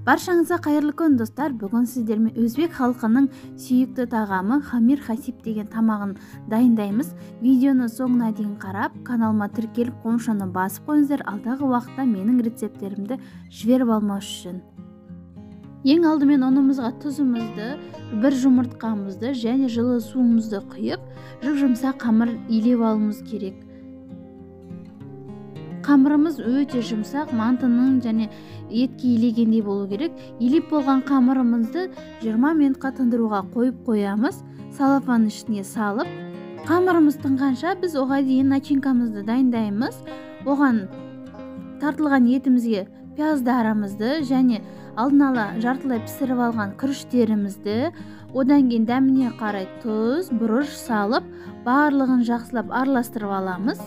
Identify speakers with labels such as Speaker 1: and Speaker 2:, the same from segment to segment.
Speaker 1: Баршаңызға қайырлы күн, достар. Бүгін сіздермен өзбек халқының сүйікті тағамы хамир хасиб деген тамағын дайындаймыз. Видеоны соңына дейін қарап, каналыма тіркеліп, қоңырауны басып қойыңыздар. Алдағы уақытта менің рецепттерімді жіберіп алмас үшін. Ең алдымен ұнымызға тұзымызды, бір жұмыртқамызды және жылы суымызды құйып, жұп-жұмсақ қамыр илеп алуымыз керек. Қамырымыз өте жұмсақ, мантының және етке илегендей болу керек. Илеп болған қамырымызды 20 минутқа тындыруға қойып қоямыз. Салафанның ішіне салып, қамырымыз тынғанша біз оға дейін начинкамызды дайындаймыз. Оған тартылған етімізге пияздарымызды және алдын ала жартылай пісіріп алған күріштерімізді, одан кейін дәміне қарай тұз, бұрыш салып, барлығын жақсылап араластырып аламыз.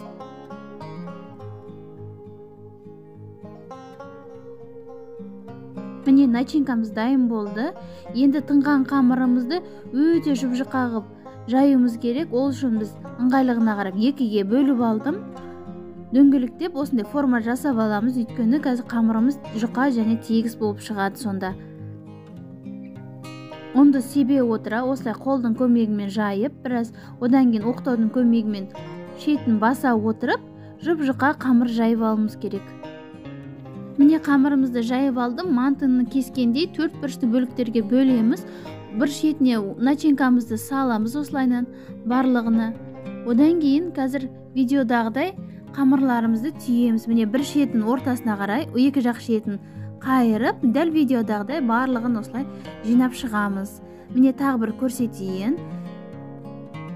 Speaker 1: Міне, начинкамыз дайын болды. Енді тынған қамырымызды өте жұп-жұқа қылып жаюымыз керек. Ол үшін біз ыңғайлығына қарап екіге бөліп алдым. Дөңгелектеп осындай форма жасап аламыз, өйткені қазір қамырымыз жұқа және тегіс болып шығады сонда. Ұнды себе отыра осылай қолдың көмегімен жайып, біраз одан кейін оқтаудың көмегімен шетін баса отырып, жұп-жұқа қамыр жайып алуымыз керек. Міне, қамырымызды жайып алдым. Мантыны кескендей төрт бұрышты бөліктерге бөлеміз. Бір шетіне начинкамызды саламыз осылайынан барлығына. Одан кейін қазір видеодағыдай қамырларымызды түйеміз. Міне, бір шетін ортасына қарай, екі жақ шетін қайырып, дәл видеодағыдай барлығын осылай жинап шығамыз. Міне, тағы бір көрсетейін.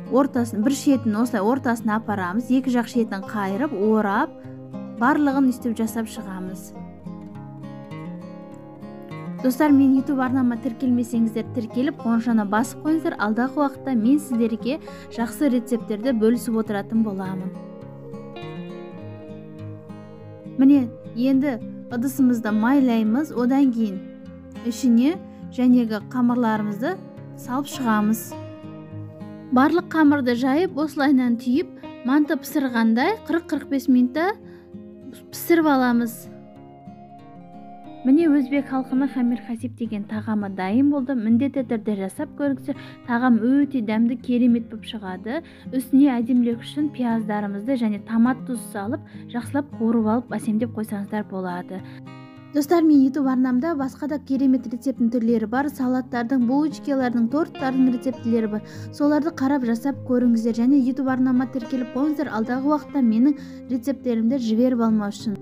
Speaker 1: Ортасын, бір шетін осылай ортасына апарамыз, екі жақ шетін қайырып, орап, барлығын үстіп жасап шығамыз. Достар, мен YouTube арнама тіркелмесеңіздер, тіркеліп, қоңырауны басып қойыңыздар. Алдағы уақытта мен сіздерге жақсы рецепттерді бөлісіп отыратын боламын. Міне, енді ыдысымызды майлаймыз, одан кейін ішіне жәнегі қамырларымызды салып шығамыз. Барлық қамырды жайып, осылайынан түйіп, манты пісірғандай 40-45 минутта пісіріп аламыз. Міне, өзбек халқының хамир хасиб деген тағамы дайын болды. Міндетті түрде жасап көріңіздер. Тағам өте дәмді, керемет болып шығады. Үстіне әдемілеу үшін пияздарымызды және томат тұз салып, жақсылап қуырып алып, әсемдеп қойсаңыздар болады. Достар, мен YouTube арнамда басқа да керемет рецепттің түрлері бар. Салаттардың, булочкалардың, торттардың рецептілері бар. Соларды қарап жасап көріңіздер және YouTube арнама тіркеліп қойыңыздар. Алдағы уақытта менің рецепттерімді жіберіп алмау үшін.